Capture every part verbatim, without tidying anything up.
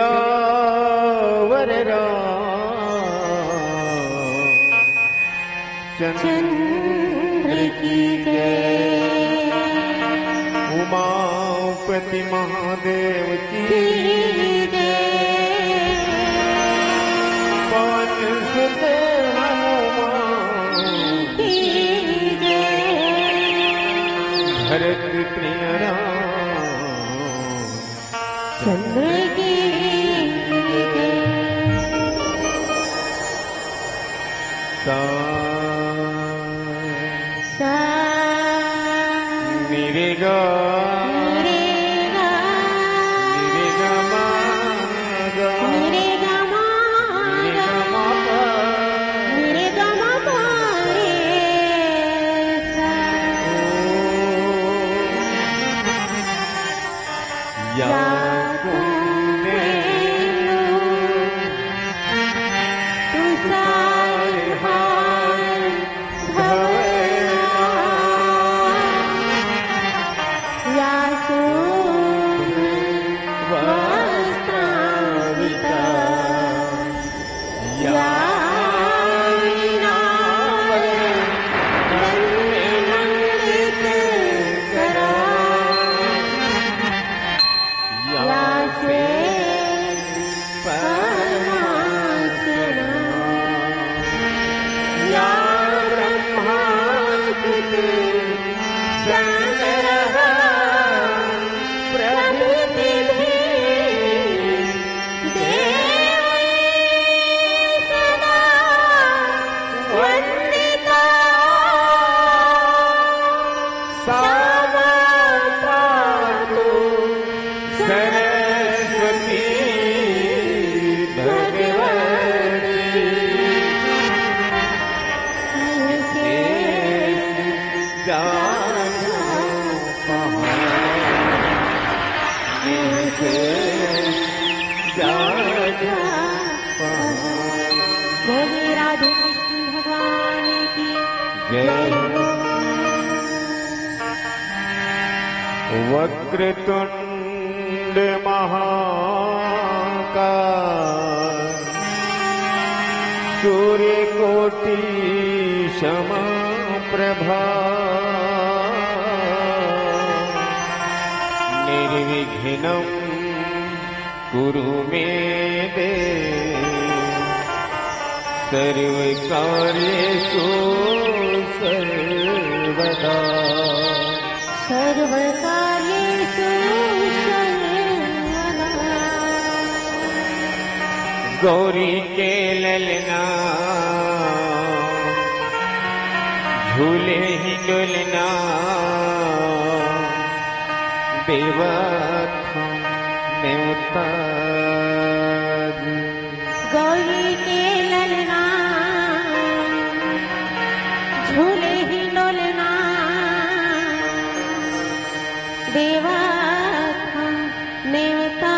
राम, राम चंद्र की जय। उमापति महादेव की जय। पवन सुत हनुमान की जय। भरत प्रिय राम चंद्र की जय। सा, सा, नि रे गा, नि रे गा, नि रे गा मा गा, नि रे गा मा गा, नि रे गा मा पा, नि रे गा मा पा रे सा। या कुंदेंदु तुषारहार धवला, या शुभ्र वस्त्रावृता, या वीणावरंदनमंडितकरा, या श्वेत पद्मासना, या ब्रह्मांकित चंद्रहा प्रभृति भी देवी सदा वंदिता। सा मां पातु सरस्वती भगवती। शेष जागा पहाड़। शेष जागा पहाड़। बोलिए राधे कृष्ण भगवान की जय। जय। वक्रतुंड महाकाय, सूर्यकोटि समप्रभा, निर्विघ्नं कुरु मे देव, सर्वकार्येषु सर्वदा। सर्वकार्येषु सर्वदा। गौरी के ललना, झूले हिंडोलना, देवत नेवता। गौरी के ललना, झूले हिंडोलना, देवत नेवता।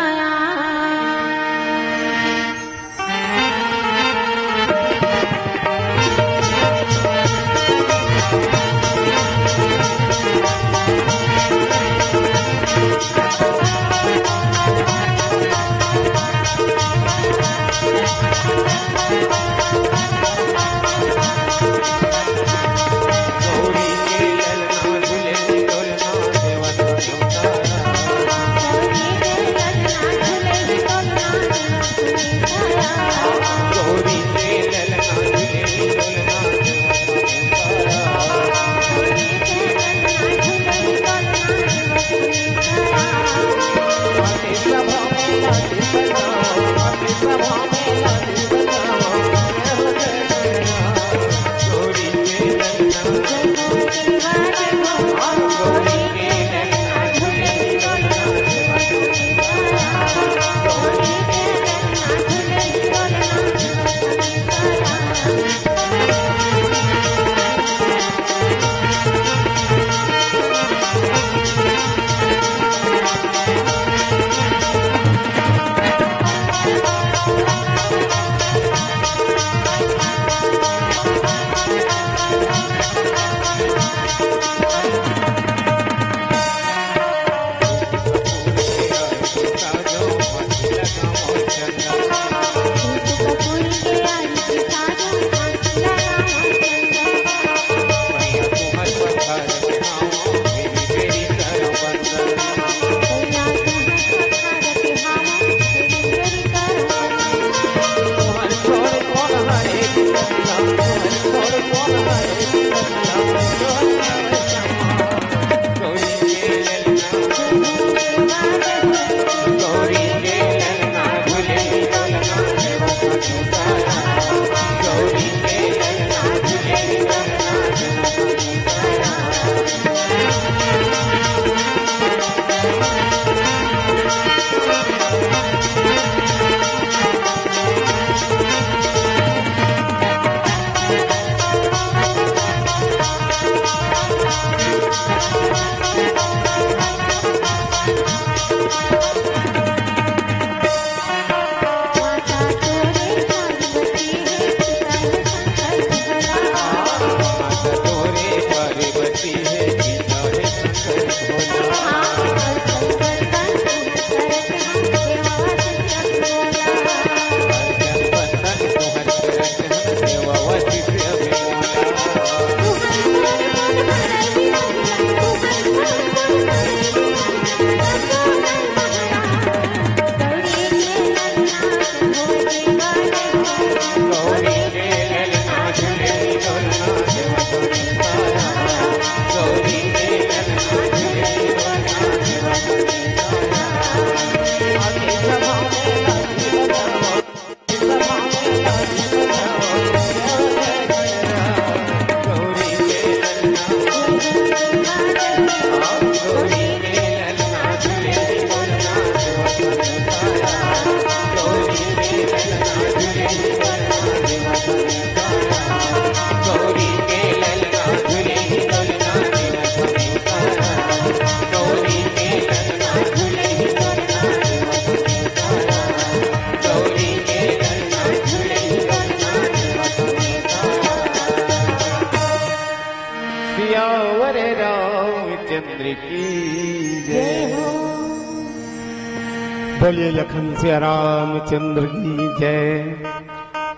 बोलिए लखन सिया रामचंद्र की जय।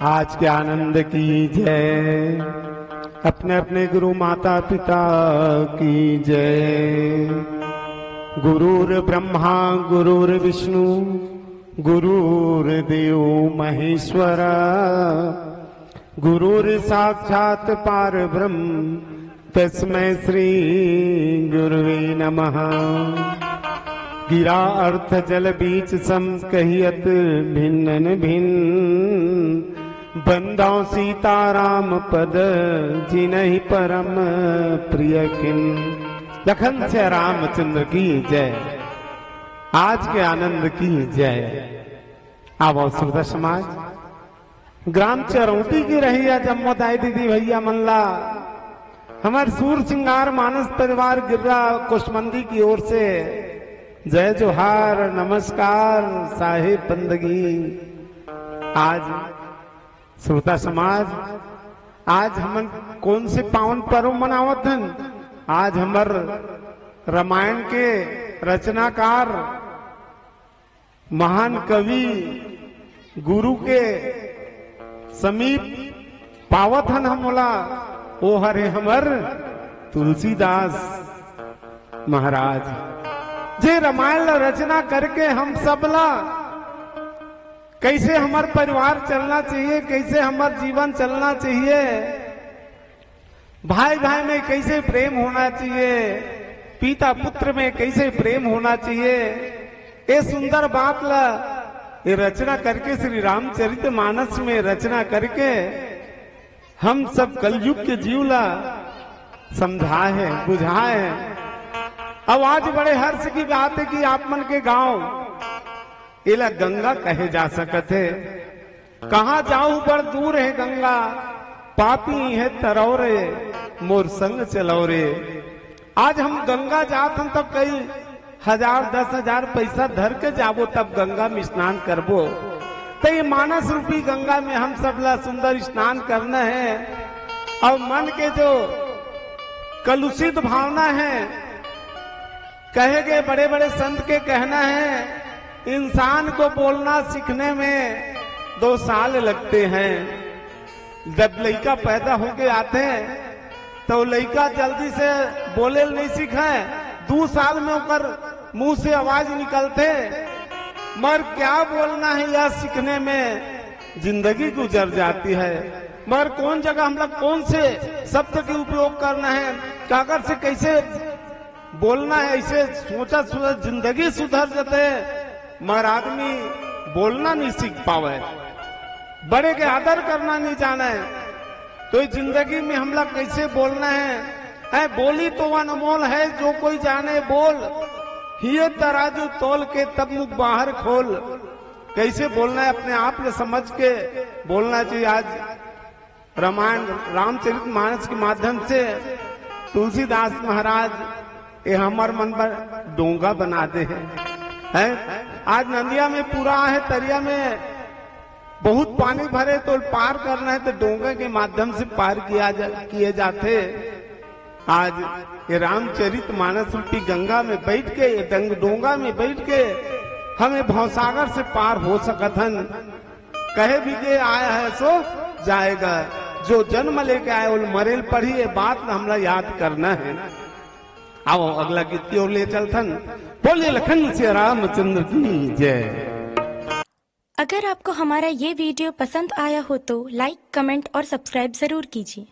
आज के आनंद की जय। अपने अपने गुरु माता पिता की जय। गुरुर्ब्रह्मा गुरुर्विष्णु गुरुर्देव महेश्वर। गुरुर्साक्षात् परब्रह्म तस्मै श्री गुरुवे नमः। गिरा अर्थ जल बीच सम कहियत भिन्नन भिन्न। बंदौ सीताराम पद जिनहि परम प्रिय खिन। लखन सिया रामचंद्र की जय। आज के आनंद की जय। आवो श्रोता समाज, ग्राम चरौटी के रहइया जम्मो दाई दीदी भैया मन ला हमर सूर सिंगार मानस परिवार गिर्रा कुशमंडी की ओर से जय जोहार, नमस्कार, साहेब बंदगी। आज श्रोता समाज, आज हमन कौन से पावन पर्व मनावत हन? आज हमर रामायण के रचनाकार महान कवि गुरु के समीप पावत हन हम ओला, ओ हरे हमर तुलसीदास महाराज, जे रामायण ला रचना करके हम सब ला कैसे हमर परिवार चलना चाहिए, कैसे हमर जीवन चलना चाहिए, भाई भाई में कैसे प्रेम होना चाहिए, पिता पुत्र में कैसे प्रेम होना चाहिए, ये सुंदर बात ला ये रचना करके, श्री रामचरित मानस में रचना करके हम सब कलयुग के जीव ला समझाए हैं, बुझाए हैं। अब आज बड़े हर्ष की बात है कि आप मन के गांव एला गंगा कहे जा सकत है। कहाँ जाहू बड़ दूर है गंगा, पापी है तरौ रे, मोर संग चलौ रे। आज हम गंगा जात हन तब कई हजार, दस हजार पैसा धर के जाबो, तब गंगा में स्नान करबो। तो ये मानस रूपी गंगा में हम सब ला सुंदर स्नान करना है। और मन के जो कलुषित भावना है, कहे गए बड़े बड़े संत के कहना है, इंसान को बोलना सीखने में दो साल लगते हैं। जब लइका पैदा होके आथे, तो लइका जल्दी से बोले ल नहीं सीखे, दू साल में ओकर मुंह से आवाज निकलथे, मगर क्या बोलना है, यह सीखने में जिंदगी गुजर जाती है। मगर कौन जगह हम लोग कौन से शब्द के उपयोग करना है, काकर से कैसे बोलना है, ऐसे सोचा सोचा जिंदगी सुधर जथे, मगर आदमी बोलना नहीं सीख पावे, बड़े के आदर करना नहीं जाने। तो ये जिंदगी में हमला कैसे बोलना है? ऐ बोली तो अनमोल है, जो कोई जाने बोल, हिये तराजू तोल के तब मुख बाहर खोल। कैसे बोलना है, अपने आप ले समझ के बोलना चाहिए। आज रामायण, रामचरित मानस के माध्यम से तुलसीदास महाराज ये हमर मन बर डोंगा बना दे हैं, हैं? आज नदिया में पूरा है, तरिया में बहुत पानी भरे, तो पार करना है तो डोंगा के माध्यम से पार किया जा, किए जाते। आज ये रामचरित मानस रूपी गंगा में बैठ के, ये डंग-, डोंगा में बैठ के हम ये भवसागर से पार हो सकत हन। कहे भी के आया है सो जाएगा, जो जन्म लेके आए वो मरेल पड़ी, ये बात हमला याद करना है। आओ अगला गीत की ओर ले चलथन। बोलिए लखन सिया रामचंद्र की जय। अगर आपको हमारा ये वीडियो पसंद आया हो तो लाइक, कमेंट और सब्सक्राइब जरूर कीजिए।